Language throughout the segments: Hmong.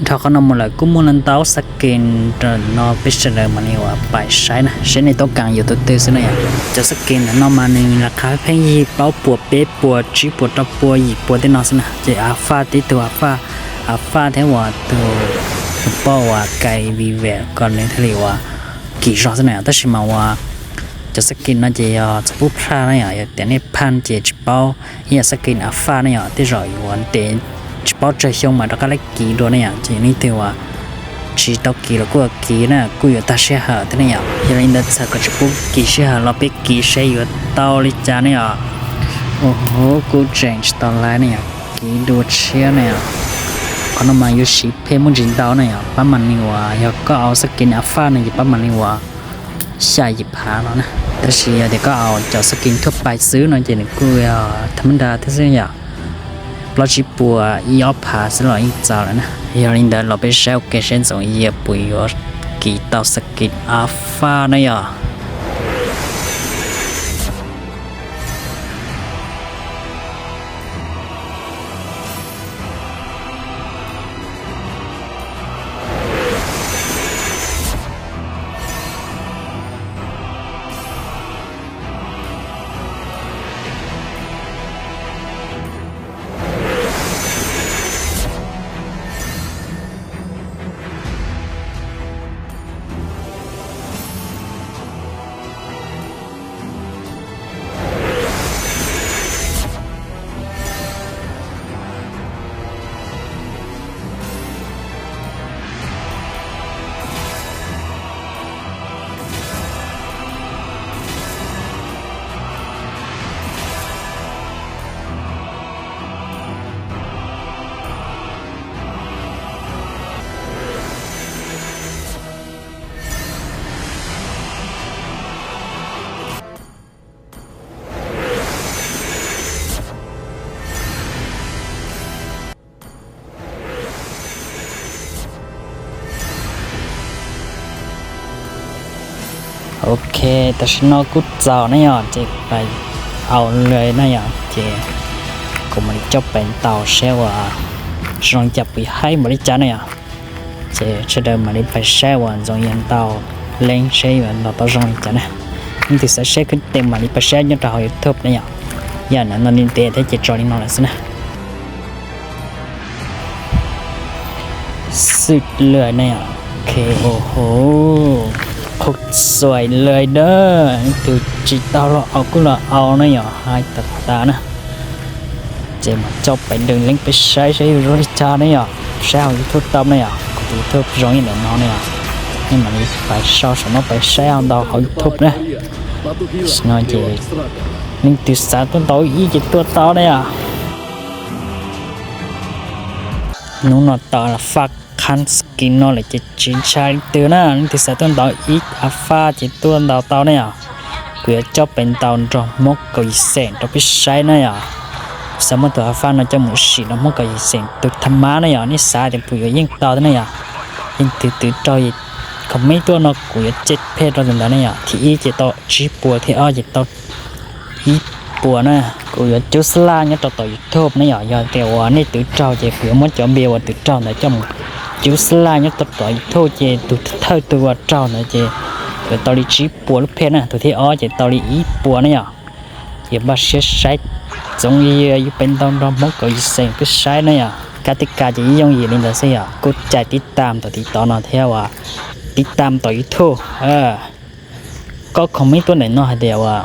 Dhau qhov no mus lawm kuj muaj ntau skin no peb sawv daws mam li uas pais saib na, saib nej toob kas yuav tus twg xwb na yom. Cov skin ntawm no mas nws laj qab pheej yig plaub puas peb puas tsib puas rau puas yim puas tej no xwb na. Ces alpha tib tug alpha, alpha thiab uas tus, tus poj uas Kai Vive kom nws thiaj li uas kim zog xwb na yom. Tab sis mas uas cov skin no ces yog txhob pub plaj na yom, yog tias nej phaj ces tsis paub, ib yam skin alpha ne yom, tej zaum yuav ntev tsis paub tsawg xyoo mas rov qab lab kiv dua ne yom. Ces yog leej twg uas tsis tau kiv los kuj kiv na, kuj yuav tag sij hawm thiab ne yom. Yog li ntawd txhawm kom tsis pub kiv sij hawm los peb kiv seb yuav tau li cas ne yom. Ua huv, kuj tseem tsis tau laiv ne yom, kiv dua tshiab ne yom. Qhov no mas yuav siv phem muaj ntsis ntau ne yom, pab mam li uas yog koj au skin alpha no ces pab mam li uas xya yim phav no na. Tab sis yog tias koj au cov skin thuaj pais xwb no ces nws kuj yog tham mab nra thiab xwb yom, plaub tsib puas ib ob phav xwb los yeej txaus lawm na. Yog li ntawd los peb saib ua ke seb Ntxoov Yias puas yuav kiv tau skin alpha na yom. Ok, tam sim no kuj txaus na yom, ces pais au lawm na yom, ces kuv mam li coj pais ntaus seb uas zoo li cas, puas haib npaum li cas na yom. Ces sawv daws mam li pais saib uas Ntxoov Yias ntaus leeb seb yuav ntaus tau zoo li cas na. Leej twg xav saib kuv tes mam li pais saib nyob rau hauv YouTube na yom. Yam no li ntev thiab ces tso li no lawm xwb na. Xwm lawm na yom. Ok, ua huv, qhuv xuaim lawm na. Leej twg tsis tau los au kuj los au na yom, haib tas tas na. Ces mam coj pais dwm leeb peb saib saib yuav zoo li cas ne yom, saib hauv YouTube tau ne yom, kuv tus YouTube zoo ib ntawm no ne yom. Nej mam li pais sau saum no pais saib ntau hauv YouTube na. Tam sim no ces leej twg xav tuaj ntaus ib ces tuaj tau ne yom. Hnub no tau alpha khab skin no lawm ces tsis ntshai leej twg na, leej twg xav tuaj ntaus ib alpha ces tuaj ntaus tau ne yom. Kuv yuav coj pais ntaus nrog Hmoob kaum yim xeem rau peb saib na yom. Xav muab tus alpha no coj mus sim nrog Hmoob kaum yim xeem tus tham mab na yom, nej xav tias puas yuav yeej tau thiab na yom. Leej twg twv raug comment tuaj no kuv yuav cem phem rau tus ntawd na yom. Thib ib ces tau tsib puas, thib ob ces tau ib puas na. Kuv yuav cub xab laj nyob rau tom YouTube ne yom, yog tias uas nej twv raug ces kuv yuav muab cov npe uas twv raug ntawd coj mus cub xab laj nyob rau tom YouTube ces tus thawj tug uas raug ntawd ces yuav tau li tsib puas lub phem na, tus thib ob ces tau li ib puas ne yom. Ces npaj siab saib Ntxoov Yias yuav pais ntaus nrog Hmoob kaum yim xeem peb saib na yom. Kab tib kas ces ib yooj yim li ntawd xwb yom, kuj cais tib tam tom TikTok no thiab uas tib tam tom YouTube. Koj comment tuaj ntawm no hais tias uas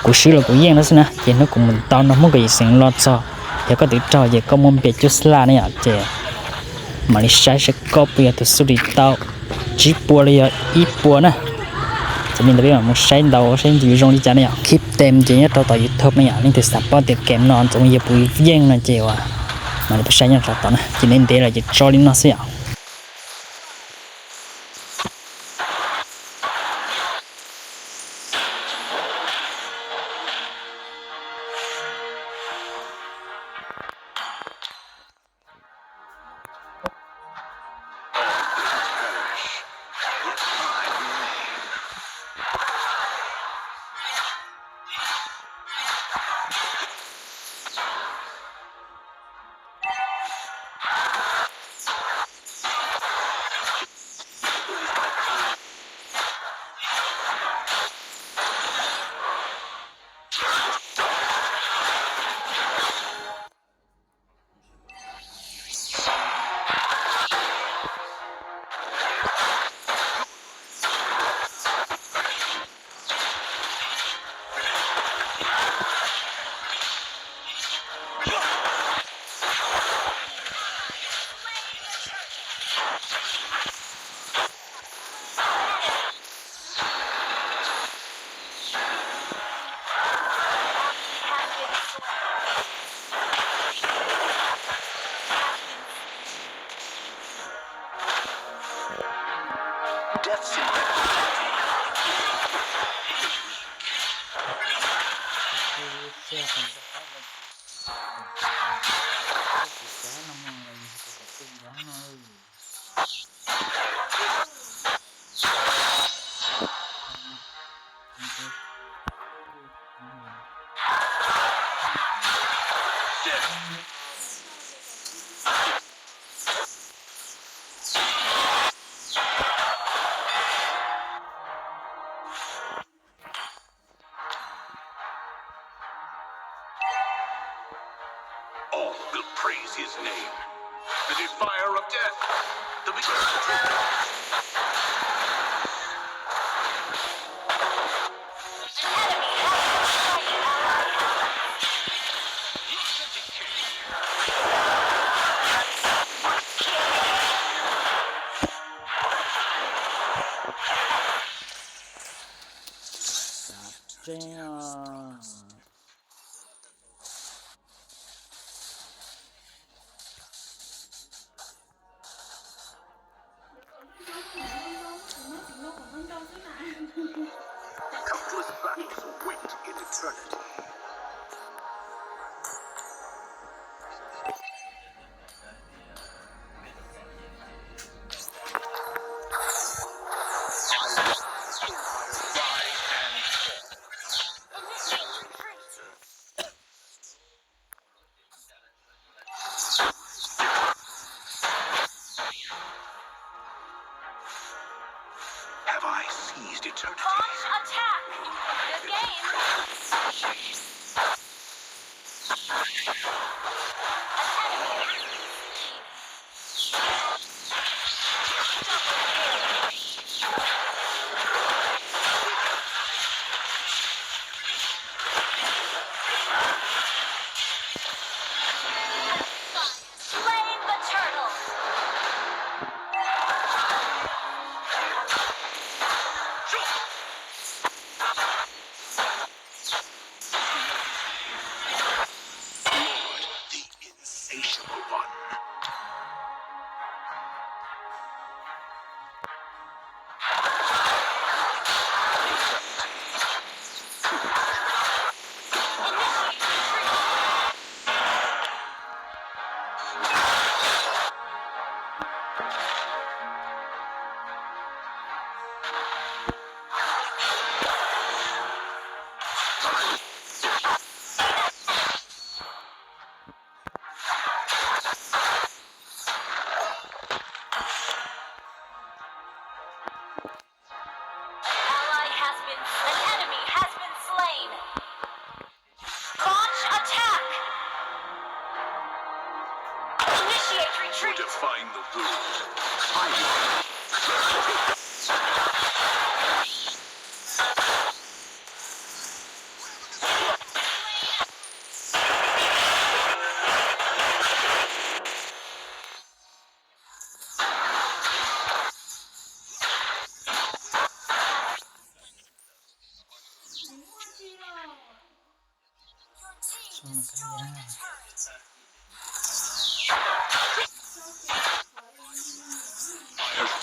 kuv swb los kuv yeej no xwb na, ces hnub kuv mus ntaus nrog Hmoob kaum yim xeem los txog, yog koj twv raug ces koj muab npe cub xab laj ne yom, ces mam li saib saib koj puas yog tus xub dim tau tsib puas los yog ib puas na. Ces li ntawd peb mam mus saib ntaus saib nws yuav zoo li cas ne yom. Keep them ces nyob rau tom YouTube ne yom, leej twg xav paub tias game no Ntxoov Yias puas yeej no ces uas mam li peb saib nyob rau tom na, ces ntev ntev lawm ces tso li no xwb yom. Death Sync. All will praise his name. The defier of death. The beginning of Damn. Countless battles await in eternity. Have I seized eternity? Launch attack! Good game! An enemy. Slain the turtle. Lord, the insatiable one. An ally has been, an enemy has been slain. Launch attack. Initiate retreat. Define the rules.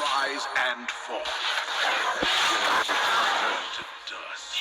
Rise and fall. Turn to dust.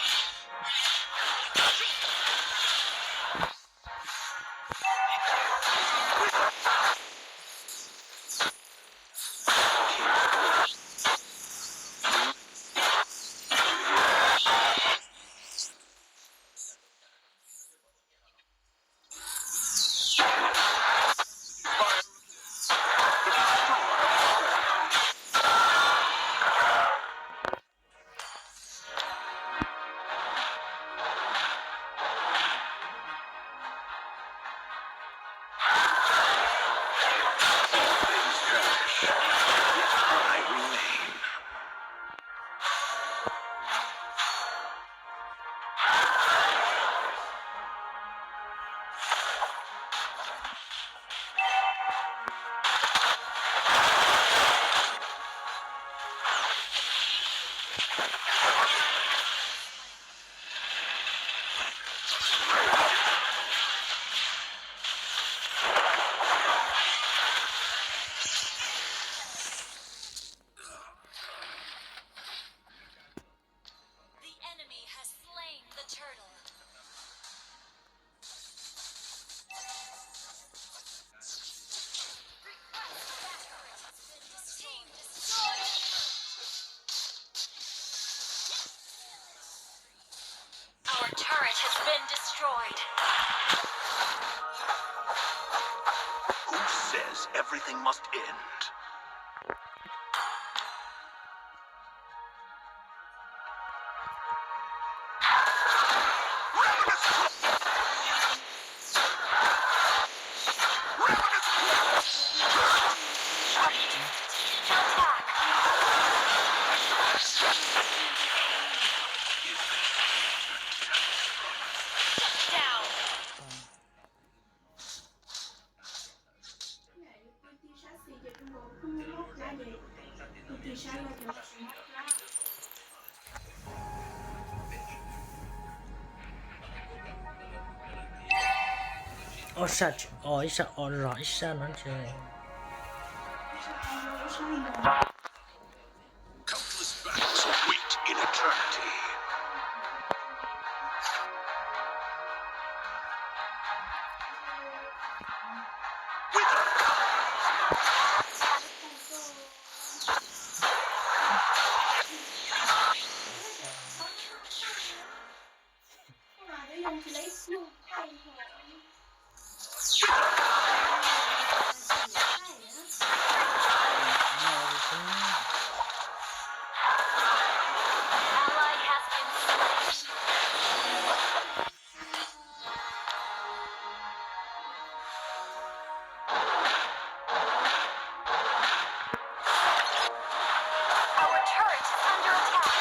Been destroyed. Who says everything must end? Ob sab tseem o, ib sab o zog ib sab no tseem. Countless battles await in eternity. Wither! Our turret is under attack.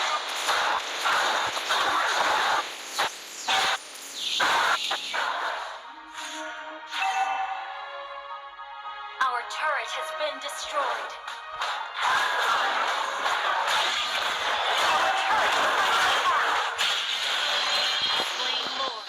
Our turret has been destroyed. Our turret is under attack. Slain Lord.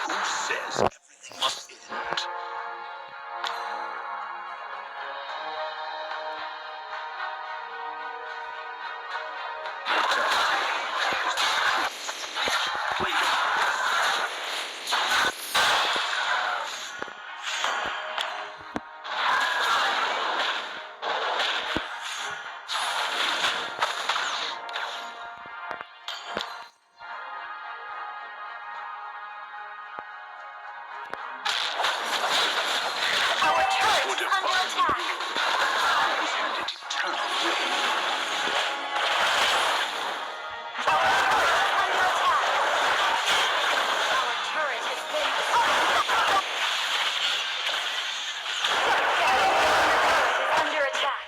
Who says everything must end? Our turret is under attack. Eternal. Our turret is under attack. Our turret has been destroyed. Under attack.